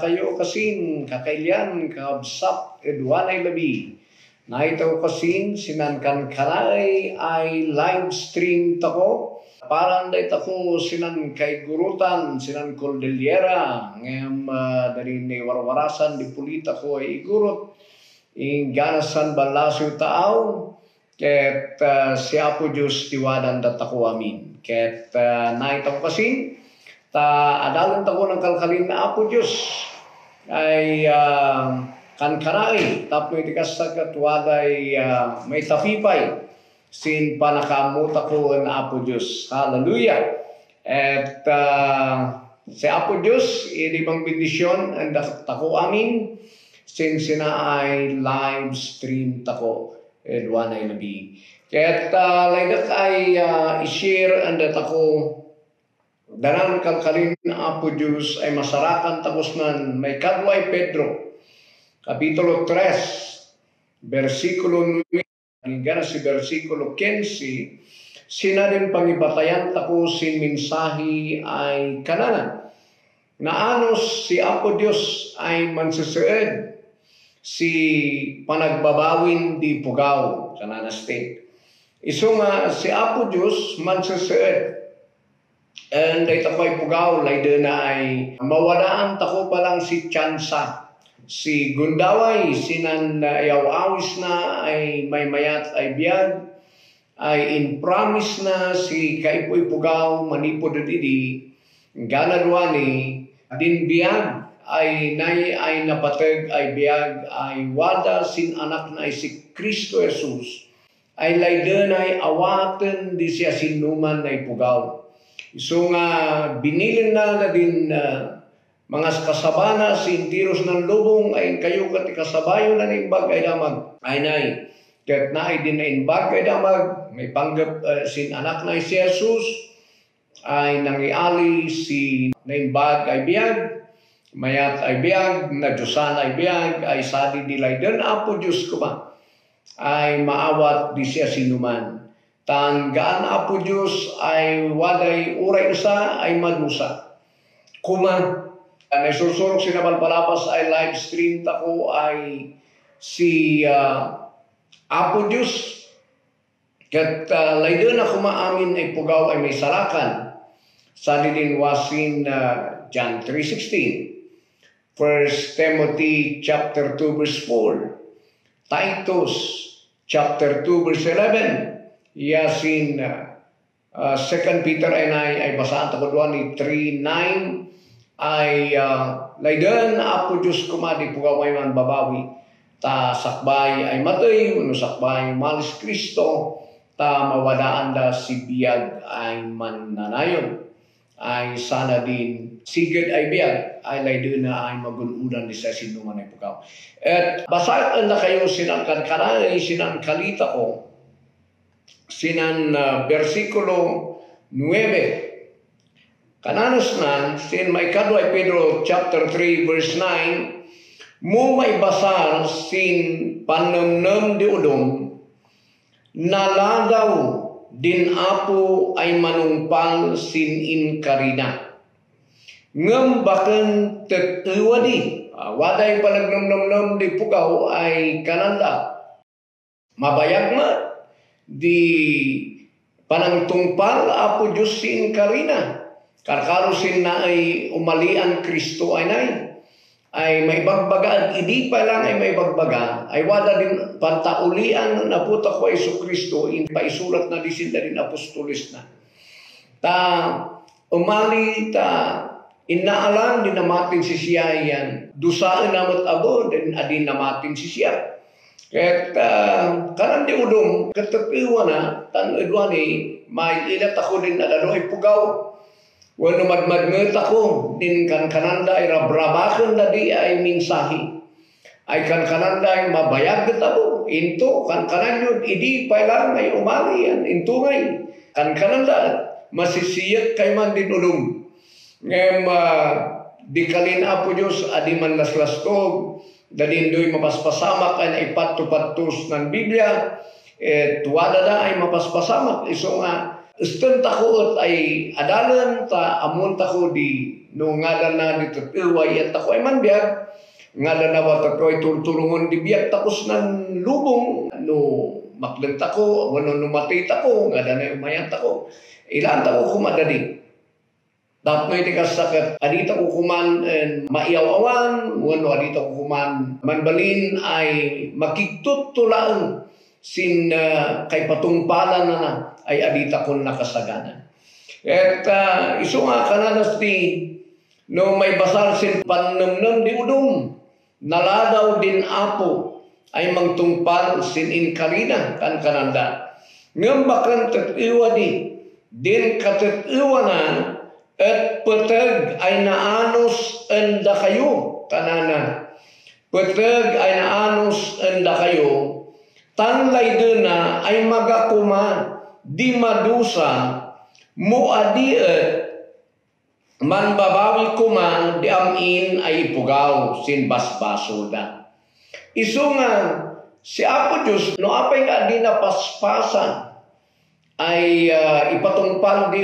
kayo kasin kakailyan kabsap edwanay labi. Naitaw kasin sinan kanay ay live stream tako. Parang dahil ako sinan kay gurutan, sinan Cordillera, ngayam dari ni warwarasan di pulita ko ay igurot. Ing ganasan balasyo tao, ket siya po Diyos tiwadan datako amin. Ket naitaw kasin, adalan tako ng kalkalin na Apo Diyos ay kankanay tapno iti kasagkat waday may tapipay sin panakamuta ko ng Apo Diyos. Hallelujah! At si Apo Diyos ilibang bendisyon ang tako amin sin sina ay live stream tako edwanay labi. Ket laydak ay i-share ang datako daran kalkalin na Apo Diyos ay masarakan tapos nan may kadway Pedro kapitulo 3 versikulo 9 hingga si versikulo 15 sinarin pangibatayan tako sin mensahe ay kananan na anos si Apo Diyos ay mansusued si panagbabawin di Pugaw kanana state iso nga si Apo Diyos mansusued. And ito ko ay Pugaw, layda na ay mawadaan tako palang si Tiyansa. Si Gundaway, sinan ayawawis na ay may mayat ay biyag, ay in promise na si Kaipoy Pugaw, manipo didi, ganadwani, din biyag, ay napatag ay biyag, ay wada sin anak na ay si Kristo Jesus, ay layda na ay awaten di siya sinuman na Pugaw. So nga binilin na din mga kasabana sin tiros ng lubong ay kayo kat kasabayo na imbag ay damag ay nay ket na ay din na imbag ay damag may panggap sin anak na si Jesus ay nangiali si na imbag ay biyag mayat ay biyag na Diyosan ay biyag ay sadi dilay den Apo Diyos ko ba ay maawat di siya sinuman. Tanggaan Apo Diyos ay waday uray usa ay madusa. Kuma nasusurok sinabalpalapas ay live stream tako ay si Apo Diyos ket laydo na kumaamin ay Pugaw ay may salakan sa didinwasin John 3:16 1 Timothy chapter 2 verse 4 Titus chapter 2 verse 11 Yasin 2 Peter ay basaan tako doon ni 3:9 ay laydan Apo Diyos kumadi Pugaw ay man babawi ta sakbay ay matay uno sakbay malis Kristo ta mawadaan da si biyag ay mananayon ay sana din sigad ay biyag ay laydan na ay magunudan di sa sinuman ay Pugaw. At basaan na kayo sinang kankanay sinang kalita ko sinan versikulo 9 kananos nan sin may kadway Pedro chapter 3 verse 9 mo may basar sin panamnam di udom naladaw din Apo ay manungpal sin inkarina ngem baken tetuwadi waday panagnamnam di Pugaw ay kananda mabayag ma di panangtungpal Apo Diyos sin karina karkarusin na ay umalian Kristo ay nay ay may bagbaga idi pa lang ay may bagbaga ay wada din pantaulian na puta ko Isu Kristo in paisulat na disin na din apostolis na ta umali ta inaalan din namatin si siya yan dusaan namat abo din adin namatin si siya. Ket kanan di udong katapiwa na tan edwani may ilat ako din na daloy Pugaw. Wano madmadnget ako din kananda ay rabrabakan na di ay minsahi. Ay kananda ay mabayag ako. Into kanan yun idi pa lang ay umali yan. Into ngay kananda masisiyat kay man din udong. Ngem di kalin Apo Diyos adi man laslastog dadindoy mapaspasamak ay naipatto-pattos ng Biblia tuwada na ay mapaspasamak iso nga Istan tako ay adalan ta amon tako di no ngalan na dito iway at ako ay manbiyag ngalan na wata ko ay turturungon di biyag tapos ng lubong no maklang tako wano numatay tako ngalan na umayan tako ilan tako kumadali tapos iti kasakat adita ko kuman maiawawan wano adita ko kuman manbalin ay makigtutulaan sin kay patungpalan na ay adita ko nakasaganan. At iso nga kananas ti no may basal sin panamnam di udom naladaw din apo ay mangtungpal sin inkarina kan kananda ngam bakan tatiwa din katatiwa na at peteg ay naanos enda kayo kanana peteg ay naanos enda kayo tanlay dena ay magakuma di madusa muadiet manbabawi kuman di amin ay ipugaw sin basbaso da. Iso nga si Apo Diyos no apay nga di napaspasan ay ipatungpal di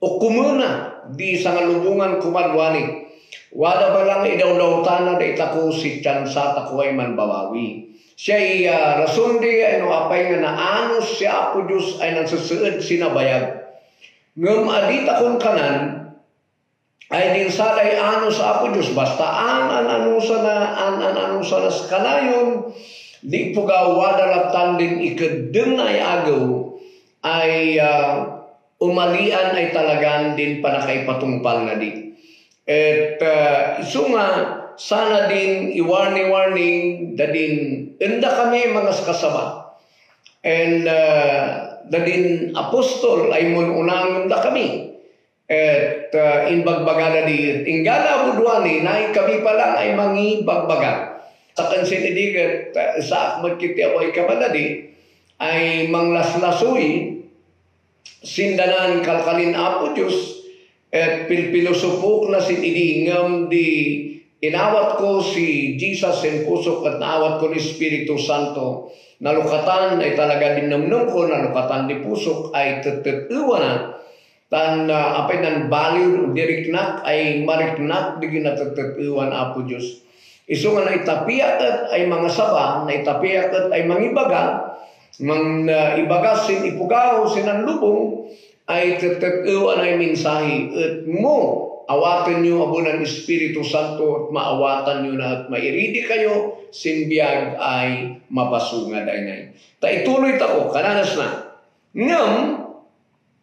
o kumuna di sa ngalubungan kumadwani. Wala ba lang idawdawtana da itako si Tiyansa tako ay manbabawi. Siya ay rason di ay no apay nga naanos si Apo Diyos ay nagsusuod sinabayag. Ngam adita kong kanan ay din salay ano sa Apo Diyos basta anusa na sa kanayon di pugaw wadalatan din ikadeng ay agaw ay umalian ay talagan din panakay patungpal na di. At iso nga sana din i-warning da din enda kami mga kasaba and dadin apostol ay mununang da kami at inbagbagada di inggala budwani na kami pa lang ay mangibagbaga sa kansinidigat sa akmat kiti ako ay kamaladi ay manglaslasuy sindanan kalkalin Apo Diyos at pilpilosopok na sinidingam di inawat ko si Jesus en pusok at naawat ko ni Espiritu Santo nalukatan ay talaga dinamnam ko nalukatan di pusok ay tetetuwa na tan apay nan baliw diriknak ay mariknak di ginatetetuwan Apo Diyos iso nga naitapiakat ay mga saba naitapiakat ay mangibaga mang ibaga sin ipugaw sinan lubong ay tetetuwan ay minsahi at mo awatan nyo abunan Espiritu Santo at maawatan nyo na at mairidi kayo sinbiyag ay mapasungad ay nay. Ta ituloy tako kananas na ngam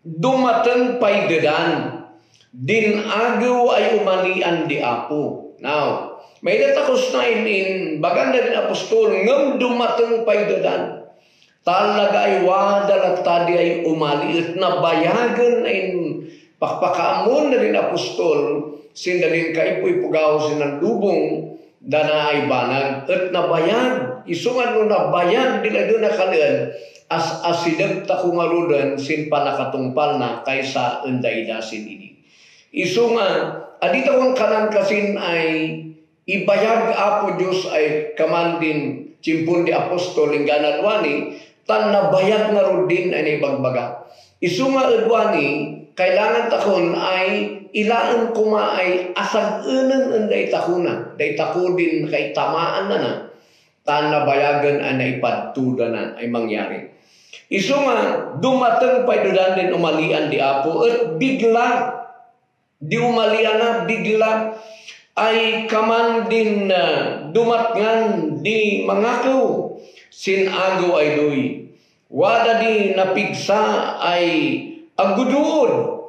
dumateng pay dedan din agaw ay umalian di Apo. Now may datakos na in baganda din apostol ngam dumateng pay dedan talaga ay wadal at tadi ay umaliit na bayagan ay pakpakaamon na rin apostol sindalin kaipoy pugaw sinang lubong dana ay banag at nabayag isungan no nabayag dila doon nakalian as asidag takungaludan sin panakatungpal na kaysa endayda sin ini isungan adita kong kanan kasin ay ibayag Apo Diyos ay kamandin cimpun di apostol ingganan wani tan nabayag nga rodin ay ibagbaga isunga edwani kailangan takon ay ilaan kuma ay asag-unan ang daytakuna. Daytako din kay tamaan na tan nabayagan ang naipadtuda na ay mangyari. Iso nga, dumatang paydudan din umalian di Apo at bigla, di umalian na bigla ay kaman din dumatngan di mangakaw sinago ay doy. Wada di napigsa ay agudud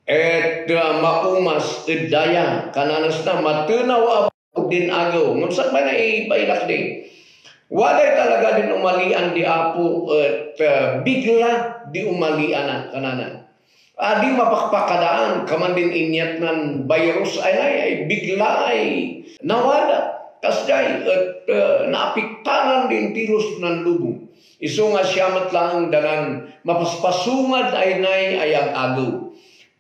et makumas idaya kananas na matunaw Apo din agaw ngumsat ba na ibailak din walay talaga din umalian di Apo at bigla di umalian na kananan di mapakpakadaan kaman din inyat ng virus ay bigla ay nawada kasday at naapiktanan din tilos ng lubong iso nga siyamat lang danan mapaspasungad ay nay ayang agaw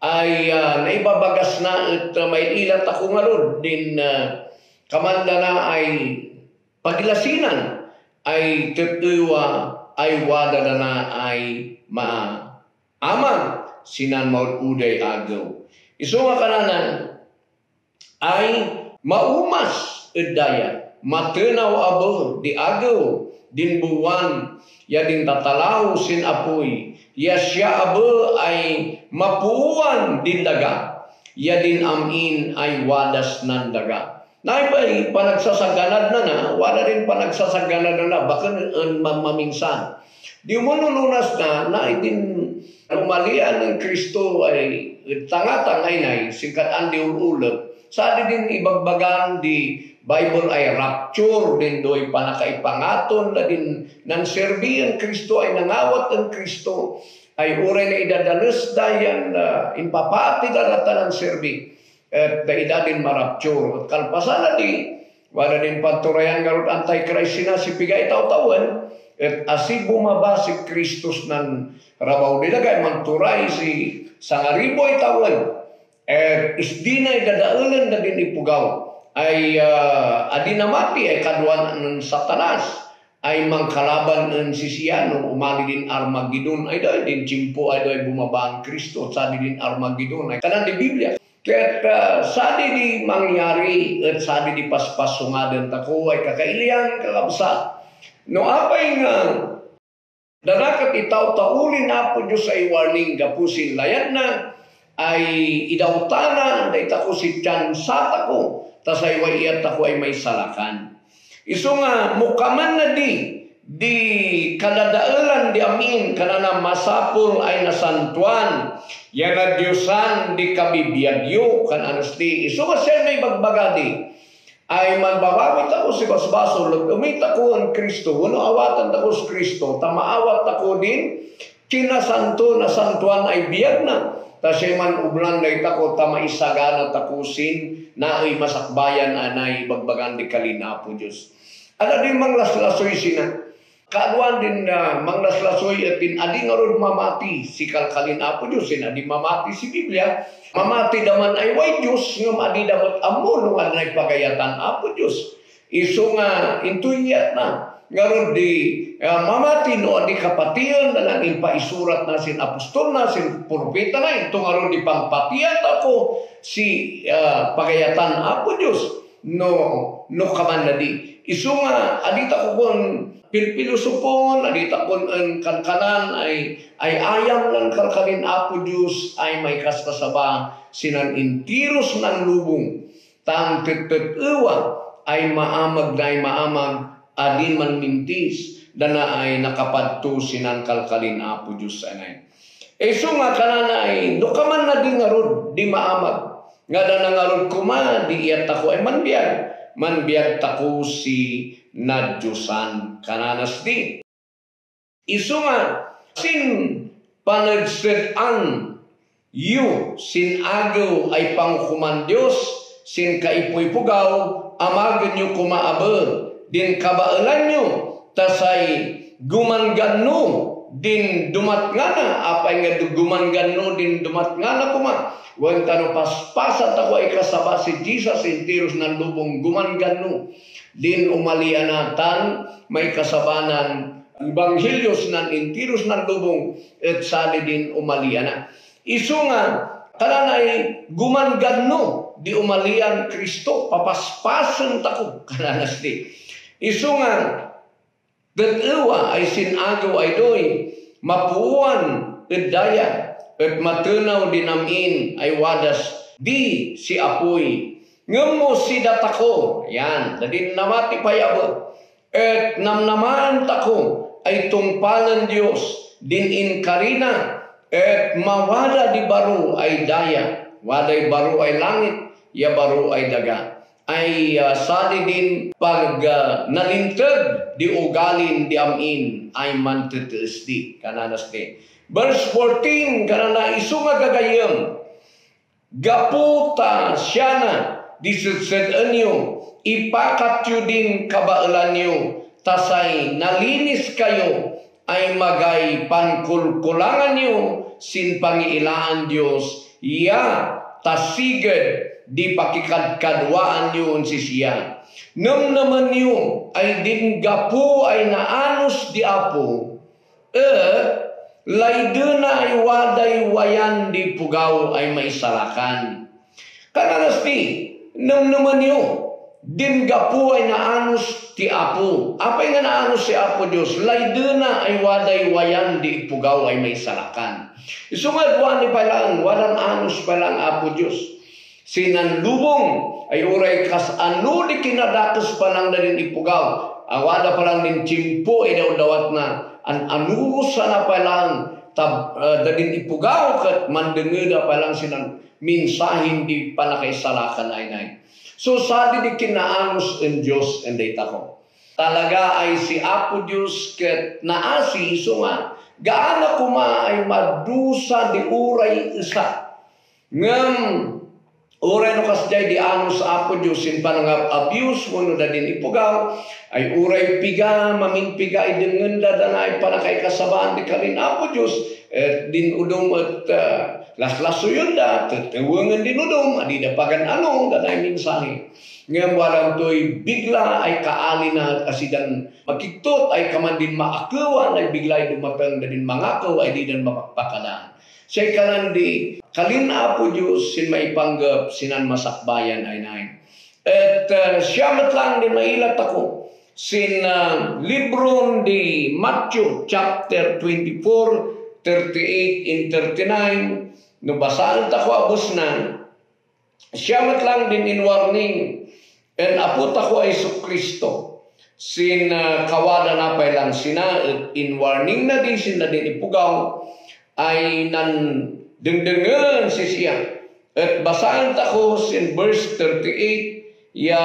ay naibabagas na at may ilat ako ngarod din kamanda na ay paglasinan ay tetuwa ay wada na ay maaman sinan maud uday agaw iso nga kananan ay maumas daya, matenaw abo di agaw din buwan, ya din tatalaw sin apoy, ya siya abo ay mapuuan din daga, ya din amin ay wadas nan daga. Naipay panagsasaganad na wala rin panagsasaganad na, baka maminsan. Di mo nulunas na din umalian ng Kristo ay tanga-tangay na singkatan di ululap. Sa din ibagbagan di Bible ay rapture, din do'y panakaipangaton na din ng serbi ang Kristo ay nangawat ang Kristo ay uray na idadalas dayan impapati darata ng serbi. At daida din marapture. At kalpasan na di, wala din pagturayan garot anti-Christ na si pigay tao-tawan. At asi bumaba si Kristus ng rabaw nilagay, magturay si sangariboy tawan. At isdi na idadaulan na din ipugaw. Ay adinamati ay kaduan ng Satanas. Ay mangkalaban ng sisiyano, umali din Armageddon. Ay dahil din chimpo ay dahil bumaba ang Kristo. At sadi din Armageddon. Ay kanan di Biblia. Kaya sadi di mangyari at sadi di paspas sungadan tako ay kakailian kakabsa. No apay nga darakat itaw-taulin na po Diyos ay warning gapusin layat na ay idawtanan da itako si tiyan sa tako tas ay wayat tako ay may salakan. Iso nga mukaman na di kaladaalan di amin kanana masapul ay nasantuan. Yan na Diyosan di kabibiyagyo kan anusti. Iso nga siya may bagbagadi. Ay manbabawit ako si basbaso. Lumit ako ang Kristo. Wano awatan ako si Kristo. Tamaawat ako din. Kinasanto na santuan ay biyag na. Kasi man ublan na itako tamaisagana takusin na ay masakbayan anay bagbagan di kalina po Diyos. Ano din manglaslasoy sina. Kaduan din manglaslasoy at din adi nga ron mamati si kalkalin apo Diyos. Adi mamati si Biblia. Mamati daman ay way Diyos nga adi damat amo nung anay pagayatan apo Diyos. Iso nga intuyat na. Nga ron di mamati no adi kapatiyan na lang ipaisurat na sin apostol na sin propeta na. Ito nga ron di pangpatiyat ako si pagayatan apo Diyos. No kaman na di. Iso nga adita ko kung pilpilusupon, adita ko ang kankanan ay ayam ng kalkalin apo Diyos ay may kaskasaba sinan intiros ng lubong. Tang tititwa ay maamag adin man mintis dana ay nakapadto sinan kalkalin apo Diyos anay. Iso nga kanana ay dukaman na di nga rod, di maamag. Nga na nga rod kuma, di iyat ako ay manbiyag tako si na Diyosan kananas di. Iso nga, sin panagsetan yu, sin agaw ay pangkuman Diyos, sin kaipuy-pugaw, amagan nyo kumaabar, din kabaalan nyo, tasay gumangano, din dumatngana, apay nga gumangano, din dumatngana kuma. Huwag tanong paspasat ako ay kasaba si Jesus intiros ng lubong gumangano. Din umalianatan may kasabanan Evanghelios ng intiros ng lubong at sali din umaliana. Iso nga kananay gumangano di umalian Kristo papaspasan tako kananas di. Iso nga dadawa ay sinagaw ay doy mapuuan edaya at matunaw din amin ay wadas di si apoy. Ngamo si datako. Yan. Dadin namati payabo. At namnamaan tako ay tungpalan Diyos. Din inkarina. At mawala di baro ay daya. Waday baro ay langit. Ya baro ay daga. Ay sadi din pag nalintag di ugalin di amin ay mantitiis di. Kananas di. Verse 14, kanana iso nga gagayam, gaputa siya na, disudsedan nyo, ipakat yu din kabaalan nyo, tasay nalinis kayo, ay magay pankulkulangan nyo, sin pangiilaan Diyos, ya tasigad, di pakikadkadwaan nyo si siya. Nang naman nyo, ay din gapu ay naanos di apo, layduna ay waday wayan di pugaw ay maisalakan. Kananas di, naman niyo, din gapuay na anus ti Apo. Apay nga na anus si Apo Diyos, laydena ay waday wayan di ipugaw ay may salakan. Isungad wani pa lang, walang anus pa lang Apo Diyos. Sinanlubong ay uray kas ano di kinadatos pa lang na din ipugaw. Awada pa lang din chimpo ay daw-dawat na an anusa na pa lang dadin ipugaw kat mandengeda pa lang sinang minsahin di pala kay salakan ay. So sadi di kinaanus en Diyos en data ko. Talaga ay si Apo Diyos ket naasi iso nga gaana kuma ay madusa di uray isa. Ngam uray no kasjay di anus Apo Diyos in panangap abuse mo no dadin ipugaw ay uray piga maminpiga ay dengenda danay panakay kasabaan di kalin Apo Diyos din udom at laslasuyon da tetewengan din udom adida pagan anong danay minsahe ngam walang to'y bigla ay kaali na asidan magkiktot ay kamandin maakawan ay bigla ay dumatang dadin mangakaw ay di dan mapakpakadan. Siya'y kanandi, kalin Apo Diyos, sin maipanggap, sinan masakbayan ay nain. At siyamat lang din mailat ako, sin libron di Matthew, chapter 24, 38 and 39, nabasaan tako abos na, siyamat lang din in warning, and apot ako ay Kristo. Sin kawada na pa lang sina, in warning na din, sina din ipugaw, ay nan dengdengan si siya. At basaan tako sin verse 38 ya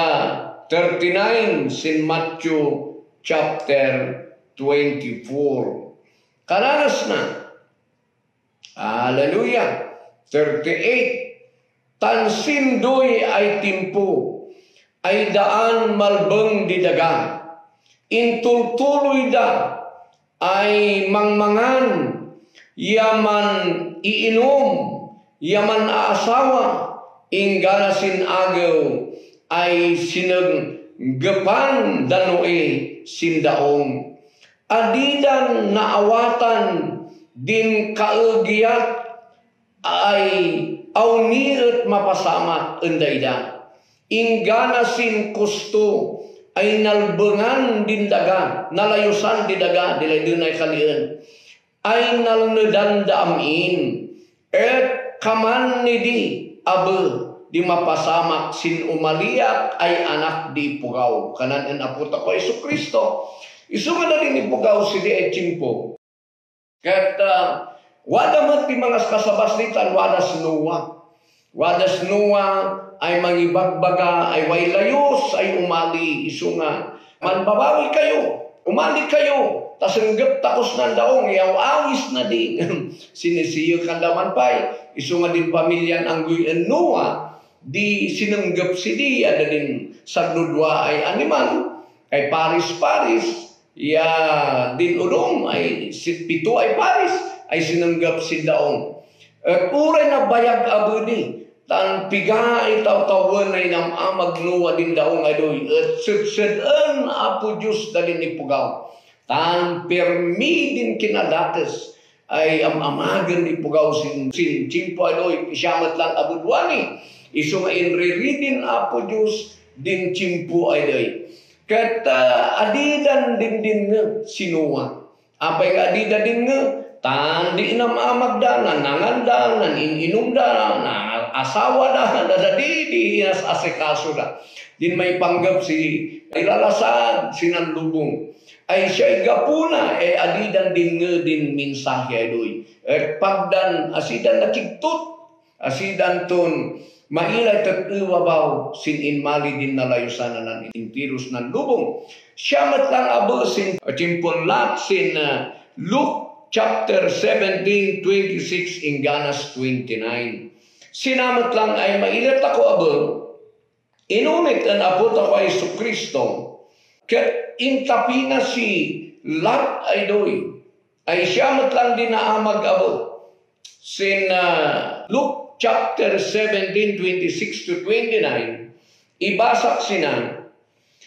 39 sin Matthew chapter 24. Karanas na. Hallelujah. 38. Tansindoy ay timpo, ay daan malbeng di daga. Intultuloy da ay mangmangan, yaman iinom, yaman aasawa, inganasin agaw, ay sinaggapan danoe sindaong. Adidan naawatan din kaagiyat, ay awniet mapasamat endayda. Inganasin kusto, ay nalbengan din daga, nalayusan di daga, dilay dunay kalian. Ay nalnedandaamin et kaman nidi abe di mapasamak sin umaliak ay anak di pugaw kanan en aputa ko Isu Kristo isu nga din ipugaw si di etchimpo ket wada man ti mga kasabaslitan wadas nuwa ay mangibagbaga ay way layos ay umali isu nga manbabawi kayo umali kayo tasenggep takos ng daong yaw awis na din sinisiyo kandaman pay isu nga din pamilyan anggoy Noah di sinenggep si di ada din sagnudwa ay animal kay paris ya din udong ay pito ay paris ay sinenggep si daong at uray na bayag abudi tan piga ay taw-tawen ay namamag Noah din daong adoy at sed-seden Apo Diyos dalin ipugaw tan permi din kinadates ay amagan di pugaw sin chimpo adoy isyamat lang abudwani isu nga inriridin Apo Diyos din chimpo adoy ket adidan din nga sinuwa apay nga adidan din nga tan di namamagdanan nangandanan ininumda na asawa da di asikaso da din may panggap si ilalasad sinanlubong ay siya'y gapuna adidan din minsahe adoy pagdan asidan nakigtut asidan ton mailay tag-iwabaw sin inmali din nalayusan na intirus ng lubong siyamat lang abo sin chimpon lat sin Luke chapter 17:26 ingganas 29 sinamat lang ay mailat ako abo inumit ang apot ako ay Isu Kristo ket intapina si Lot ay doy ay siyamat lang din naamag abo sin Luke chapter 17:26-29 ibasak sinan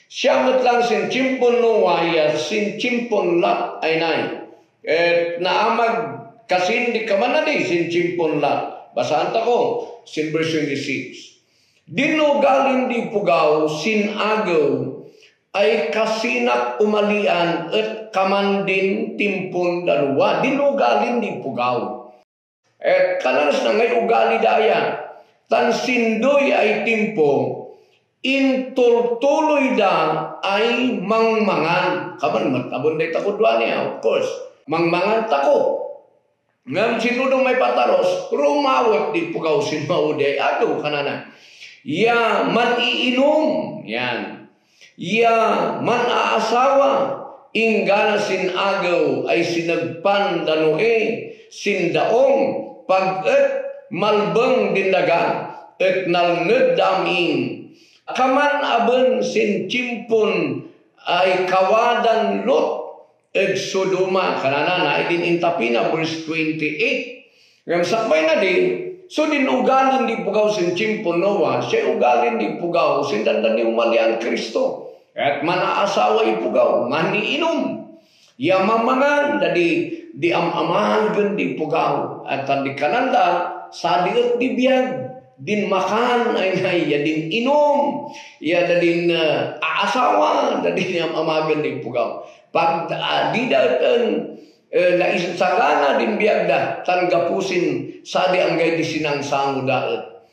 siyamat lang sin chimpon Noah sin chimpon Lot ay nay et naamag kasin di kamanadi sin chimpon Lot basaan ta ko sin verse 26 Dinugalin di pugaw sinagaw ay kasinak umalian at kamandin timpon dalawa. Dinugalin di pugaw. At kalanas na ngay ugali daya. Tan sindoy ay timpo. Intultuloy da ay mangmangan. Kaman matabon day tako doon niya, of course. Mangmangan tako. Ngam sinudong may pataros, rumawat di pugaw sinmaude. Agaw kanana. Ya man iinom. Yan. Ya man aasawa. Ingana sinagaw ay sinagpan danoe. Sindaong pag-et malbeng dindagan. Et nalnged daming. Kaman aben sin cimpun ay kawadan Lot ed Sodoma kanana na idin intapina verse 28. Ngam sakbay na di so din ugalin di pugaw sin cimpun Noah siya ugalin di pugaw sin dandan ni umalian Kristo at manaasawa ipugaw mani inom ya mamangan dadi di amamagan di pugaw at di kananda sa diot di biyag din makan ay ya din inom ya din aasawa din amagan din pugaw pag di datan na isagana din biagda tan gapusin sadi anggay di sinangsango daet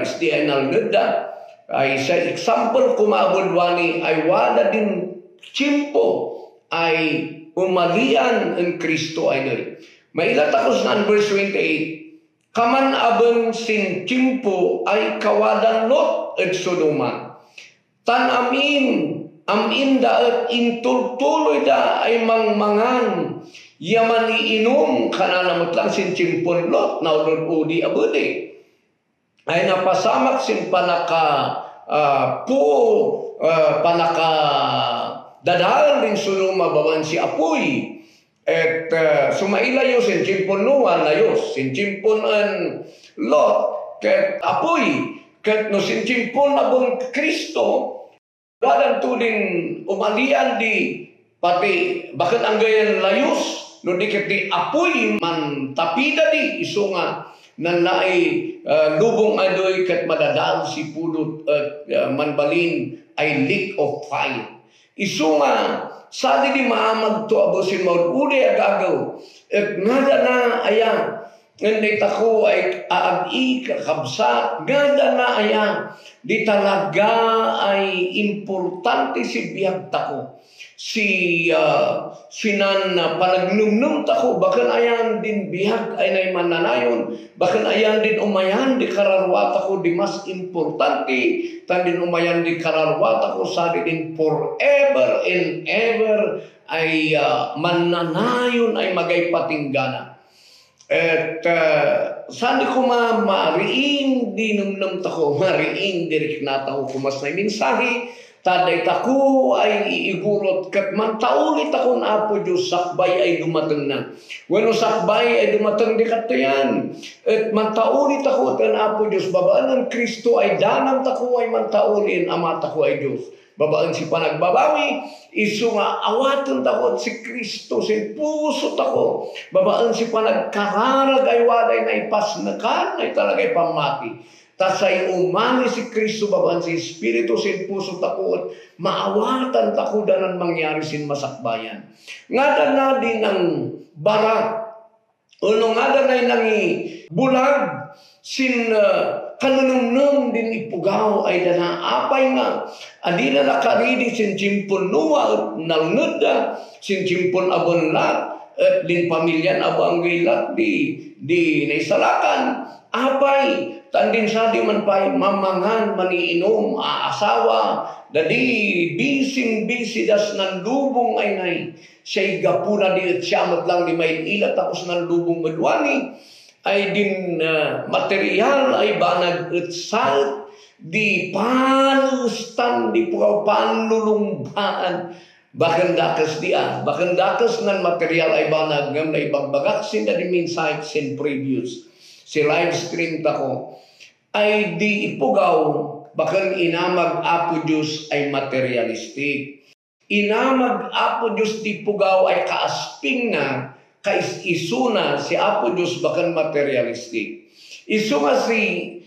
isdi ay nalgeda ay sa example kumabulwani ay wala din chimpo ay umalian en Kristo ay dali mailatakos na verse 28. Kaman abeng sin cimpo ay kawadan Lot at Sodoma. Tan amin daet intultuloy da ay mangmangan. Yaman iinom kanana lang sin cimpon Lot na ulod-udi abudi. Ay napasamak sin panaka panaka dadal rin Sodoma bawan si apoy. Et sumailayo sin cimpon Noah layos sin cimpon Lot ket apoy ket no sin cimpon abong Kristo wadan tuling umalian di pati bakit ang gayan layos no di ket di apoy man tapida di isunga nanay lubong adoy ket madadal si pudot manbalin ay lake of fire isunga sa di maamag to abosin maud uli agagaw at ngada na ayan nganday tako ay aagi kakabsat ngada na ayan di talaga ay importante si biyag tako si sinan panagnumnum tako bakan ayan din biyag ay nay mananayon bakan ayan din umayan di kararwat ako di mas importante tan din umayan di kararwat ako sa din forever and ever ay mananayon ay magay patinggana at saan ko mariing di numnum tako mariing direk na tako kumas na minsahi taday tako ay iigurot kat mantaulit ako na Apo Diyos sakbay ay dumateng na. Bueno sakbay ay dumateng di katayan. At mantaulit ako at Apo Diyos babaan ng Kristo ay danang tako ay mantaulin ama tako ay Diyos. Babaan si panagbabawi iso nga awatan tako si Kristo si puso tako. Babaan si panagkararag ay waday na ipasnakan ay talagay pamati. Tasay umani si Kristo babaan si Espiritu sin puso takot maawatan takudanan mangyari sin masakbayan. Ngada na din ng barak uno ngada na nangi bulag sin kanunumnum din ipugaw ay dana apay nga adina nakaridi sin cimpon Noah nalngeda sin cimpon abonlat at din pamilyan abang gilat di naisalakan apay tandin sa di man pa'y mamangan, maniinom, aasawa, dadi bising-bisi das ng lubong ay nay. Siya'y gapuna di at siyamat lang di may ilat tapos ng lubong madwani. Ay din material ay banag at salt, di palustan, di panlulumbaan. Bakan dakas ng material ay banag ngam na ibagbagak sin na di minsight sin previous. Si live stream tako ay di ipugaw bakan inamag Apo Diyos ay materialistic. Inamag Apo Diyos di pugaw ay kaasping na isuna si Apo Diyos bakan materialistic. Isu nga si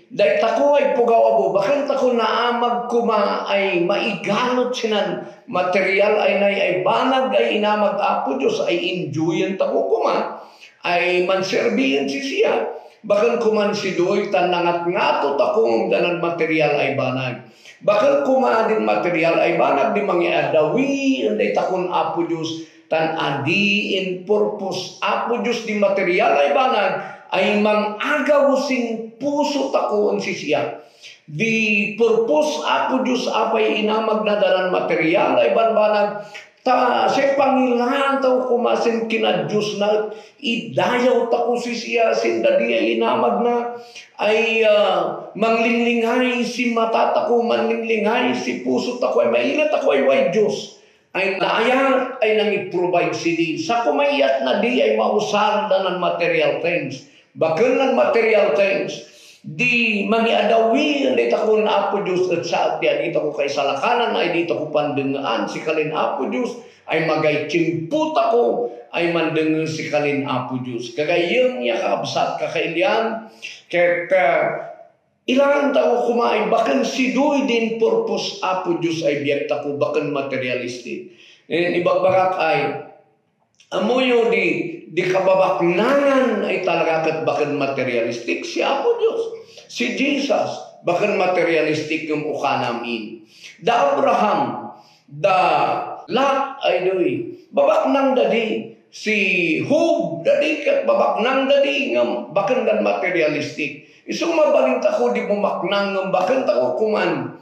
Dahil tako ay pugaw abo, bakit tako naamag kuma ay maigalot sinan material ay banag ay inamag apo Diyos ay enjoyin tako kuma ay manserbihin siya. Bakit kuman si Doy tanangat ngato takong danan material ay banag. Bakit kuma din material ay banag di mangiadawi anday takon apo Diyos tan adi in purpose apo Diyos di material ay banag ay mangagaw sing puso takuon siya. Di purpose apo Diyos apay inamag na daran material ay banbanag ta sa Panginoon taw kumasin kina Diyos na idayaw tako siya sin dadi ay inamag na ay manglinglinghai si mata tako manglinglinghai si puso tako ay mailat ako ay way Diyos ay naaya ay nang i-provide sini sa kumayat na di ay mausar na ng material things. Bakit ng material things, di mangiadawi ang dito ko na apo Diyos at sa at dito ko kay salakanan ay dito ko pandengaan si kalin apo Diyos ay magay chimputa ko ay mandengan si kalin apo Diyos. Kagayang niya kaabsat kakailian kaya ilang tao kumain bakan si doy din purpose apo Diyos ay biyagta ko bakan materialistic. Ibagbagak ay amuyo di kababaknangan ay talaga kat bakan materialistic si Apo Diyos. Si Jesus, bakan materialistic yung uka namin. Da Abraham, da Lot ay doy. Babaknang dadi. Si Job, dadi kat babaknang dadi ng bakan dan materialistic. Isang mabalinta ko di bumaknang ng bakan tako kuman.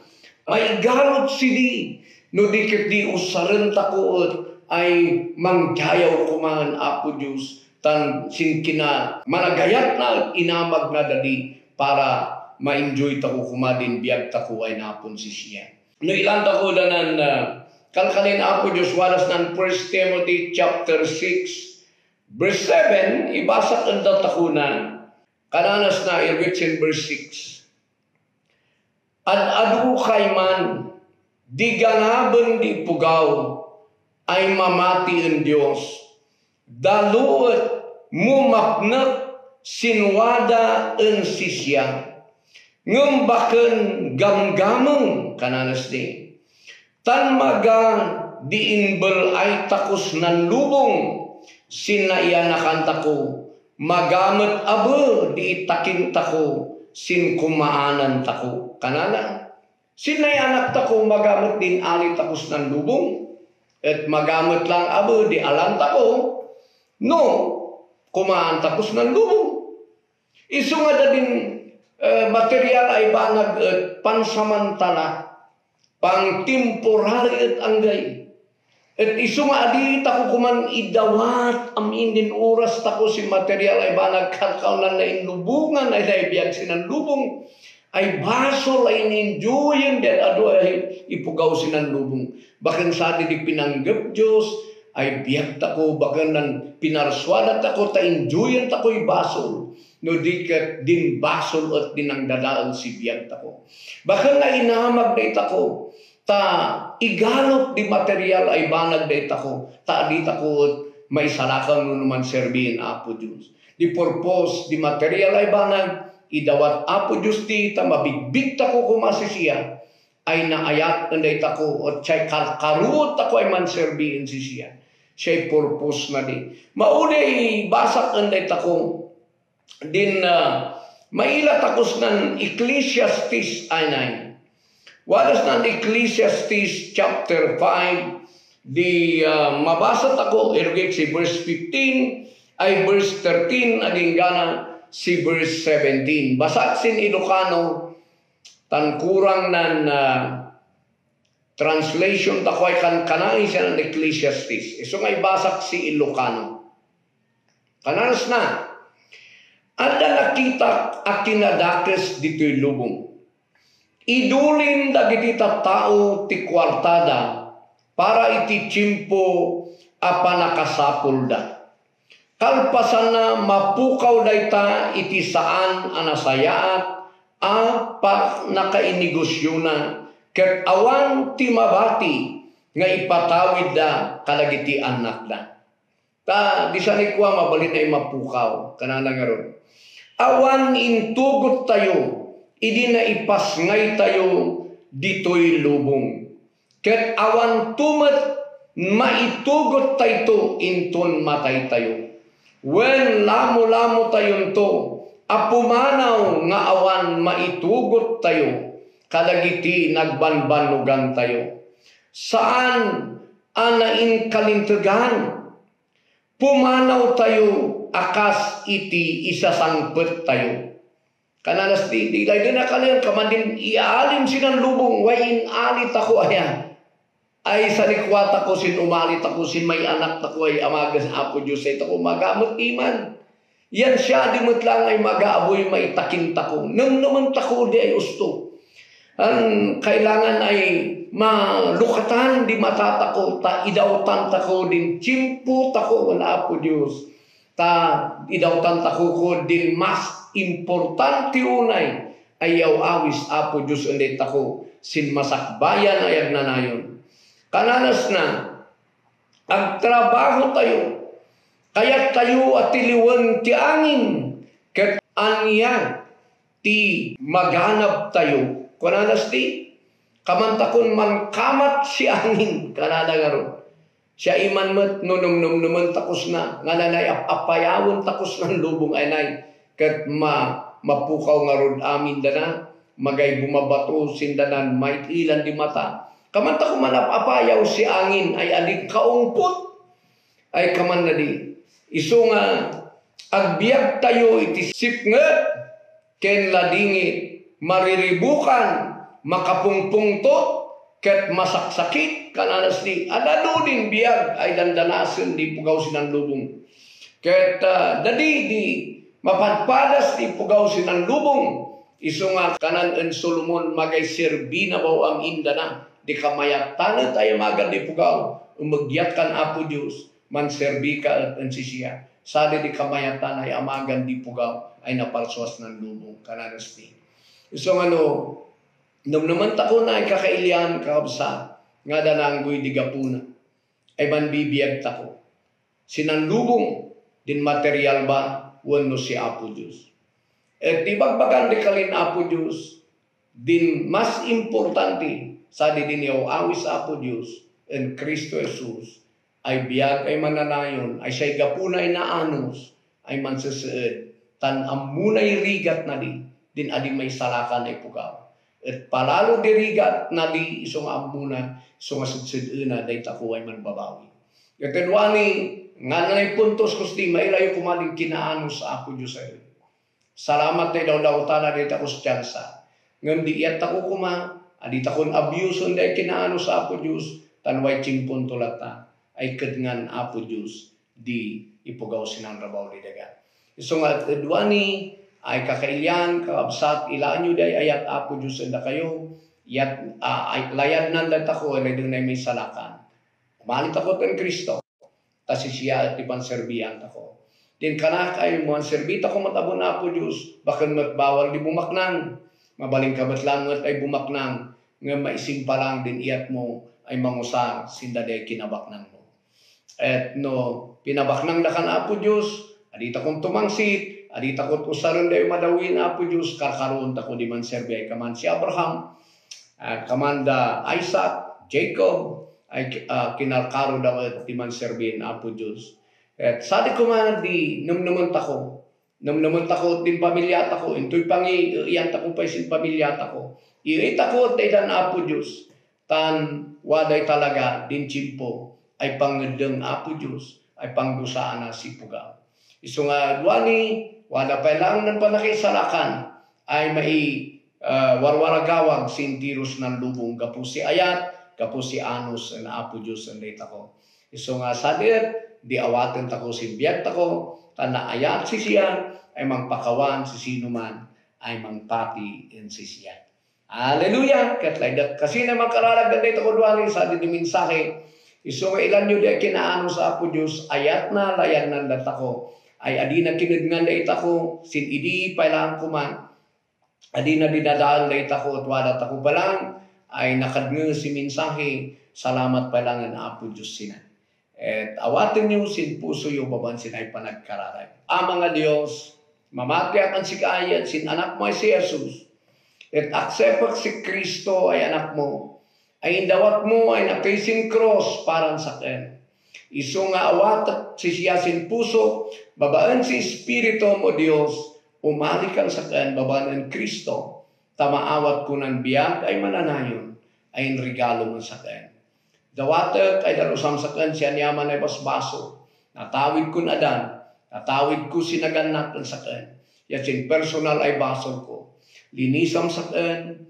May galot sidi. No di kat di usaran takot ay manggayaw kuman apo Diyos tan sinkina managayat na inamag na dadi para ma-enjoy tako kumadin biyag tako ay napon si siya. No ilan tako danan kalkalin apo Diyos waras nan 1 Timothy chapter 6 verse 7 ibasak ang tako na kananas na irwits in verse 6 adu kay man di ganaban di pugaw ay mamati ang Diyos. Daluot mumaknak sinwada ang sisya. Ngambakan gamgamang kananas di. Tan maga diinbel ay takos nan lubong. Sinayanakan tako. Magamit abo di itakin tako. Sin kumaanan tako. Kanana. Sinayanak tako magamit din ali takos nan lubong. At magamit lang abo di alanta ko, no, kumaan tapos ng lubong. Isu nga din material ay banag at pansamantala, pang temporary at anggay. At isu nga adi tako kuman idawat amin din oras tako si material ay banag kakaunan na inlubungan ay naibiyag sinan lubong. Ay basol ay in-enjoyin din ado ay ipugaw sinan lubong. Bakan sa di pinanggap Diyos ay biyag tako bakan ng pinarswadat ako ta enjoyin tako ay basol. No di ka din basol at dinang dadaan si biyag tako. Bakan na inahamag na itako ta igalot di material ay banag na itako ta di tako may salakang nunuman serbihin apo Diyos. Di purpose di material ay banag idawat apo Diyos ti ta mabigbig tako kumasi siya ay naayat nanday tako at siya'y karkarut ako ay manserbihin si siya. Siya'y purpose na di. Maunay basak nanday tako din mailat takos ng Ecclesiastes ay 9. Walas ng Ecclesiastes chapter 5 di mabasa tako irgit si verse 15 ay verse 13 aging gana si verse 17. Basat sin Ilocano, tan kurang nan translation takoy kan kanay siya ng Ecclesiastes. Iso ngay basak si Ilocano. Kananas na. Ada nakita akinadakes dito'y lubong. Idulin dagiti tao ti kwartada para iti chimpo apa nakasapul da. Kalpasan na mapukaw dayta iti saan anasayaat pa nakainegosyo na ket awan ti mabati nga ipatawid da kalagiti anak da. Ta di sa nikwa mabalin ay mapukaw kanana nga ron. Awan intugot tayo idi na ipasngay tayo ditoy lubong. Ket awan tumet maitugot tayo inton matay tayo. When lamo-lamo tayo to, apumanaw nga awan maitugot tayo, kadagiti nagbanbanugan tayo. Saan anain kalintegan? Pumanaw tayo, akas iti isasangpet tayo. Kananas di layo na kalian, kamandin iaalim sinang lubong, wain alit ako ayan. Ay sa likwat ako, sin umalit ako, sin may anak ako ay amagas apo Diyos ay tako magamot iman. Yan siya, di mo't lang ay mag-aaboy maitakin tako. Nang naman tako di ay usto. Ang kailangan ay malukatan, di matatako, ta idautan tako din, chimpo tako na apo Diyos. Ta idautan tako ko din mas importante unay, ayaw awis apo Diyos ulit tako, sin masakbayan ayag na nayon. Kananas na, agtrabaho tayo, kaya tayo at tiliwan ti angin, ket anya ti maghanap tayo. Kananas ti, kamantakon man kamat si angin, kanadagaro. Siya iman mat, nunum naman takos na, nga nanay apayawon takos ng lubong ay nay, ket mapukaw nga rod amin dana, magay bumabato sindanan, may ilan di mata. Kamanta ko manapapayaw si angin ay adik kaungpot ay kaman na di. Iso nga agbiag tayo iti sipnget ken ladingit mariribukan makapungpungtot ket masaksakit kananas di. Adado din biag ay dandanasen di pugaw sinang lubong. Ket dadi di mapadpadas di pugaw sinang lubong. Iso nga kanan en Solomon magay serbi na baw ang indana. Di kamayat tanat ay magan di pugaw, umagyat kan apo Diyos, man serbi ka at ansisiya. Sali di kamayatan ay amagan di pugaw, ay napalswas ng lubong, kananas di. So nung naman tako na ay kakailian kaabsa, nga dananggoy di gapuna, ay manbibiyag tako. Sinang lubong, din material ba, wano si apo Diyos. At di bagbagan di kalin apo Diyos, din mas importante, sa din niyo awis apo Diyos en Kristo Jesus ay biyag ay mananayon ay siya'y gapunay na anos ay manseseed tan amunay rigat na din adi may salakan ay pugaw et palalo di rigat na di isong amuna isong asudsiduna day tako ay manbabawi katedwani nga nanay puntos kusti mailayo kumaling kinaanos sa apo Diyos ay salamat tayo daw tana day tako sa ngam di iyat tako kuma adita kon abuse day kinaano sa apo Diyos tanway chimpon tulata ay kadngan apo Diyos di ipugaw sinang rabaw di daga. So nga duani ay kakailyan kaabsat ilaan nyo day ayat apo Diyos anda kayo yat ay layad nandat ako ay doon ay may salakan. Malit ako ten Kristo kasi siya at ipanserbihan ako. Din kanak ay mo serbita ko matabon na apo Diyos bakan matbawal di bumaknang mabaling kabat langat ay bumaknang nga maisimpa lang din iyat mo ay mangusar sindade kinabaknang mo. Et pinabaknang na kan apo Diyos, adita kong tumangsit, adita kong usaron dayo madawin apo Diyos, karkaroon tako di man serbi ay kaman si Abraham, kamanda Isaac, Jacob, ay kinarkaro daw at di man serbi apo Diyos. Et sadi ko man di naman tako din pamilya tako, into'y pangi iyan tako pa isin pamilya tako. Iita ko tayo dan apo Diyos, tan waday talaga din chimpo, ay pangedeng apo Diyos, ay pangdusaan na si pugaw. Iso nga duwani, wala pa lang ng panakisalakan, ay may warwaragawag sintiros ng lubong, kapo si ayat, kapo si anos, na apo Diyos ang data ko. Iso nga sadir, di awaten tako si biyag tako, tan naayat si siya, ay mangpakawan si sino man, ay mangpati in si siya. Hallelujah! Kasi naman kararagdan dito ko duwali sa atin yung mensahe. Iso nga ilan nyo di kinaano sa apo Diyos, ayat na layan ng data ko. Ay adi na kinidngan dito ko, sin idi pailang kuman. Adi na dinadaan dito ko, at wadat ako palang, ay nakadngo si mensahe, salamat pailang ng apo Diyos sina. At awatin nyo sin puso yung babansin ay panagkararag. Mga Diyos, mamati at ang sikayat sin anak mo si Jesus. At accept si Kristo ay anak mo. Ay indawat mo ay napising cross parang sa ken. Iso nga awat at sisiyasin puso, babaan si Espiritu mo Diyos, umalikan sa ken, babaan ng Kristo, tamaawat ko ng biyag ay mananayon, ay regalo mo sa ken. Dawatek ay darusam sa ken, siya niyaman ay basbaso, natawid ko na dan, natawid ko sinaganak sa ken, yasin personal ay basol ko, linisam sa ken,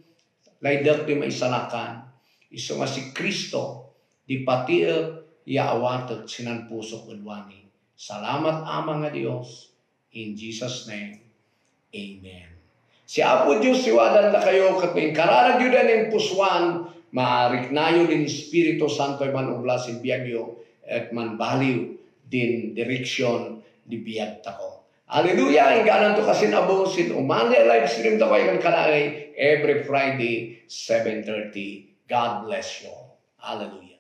laydak di may salakan, iso nga si Kristo, di patiek, iawatek sinan puso kudwani. Salamat Ama nga Dios. In Jesus' name, Amen. Si Apo Diyos siwadan na kayo kat may kararagyudan ng puswan, maarik nayo din Espiritu Santo ay manubla si biyagyo at manbaliw din direksyon di biyag tako. Hallelujah! Ingganan to kasi nabusin umali live stream to kayo ng kanay every Friday 7:30. God bless you. Hallelujah.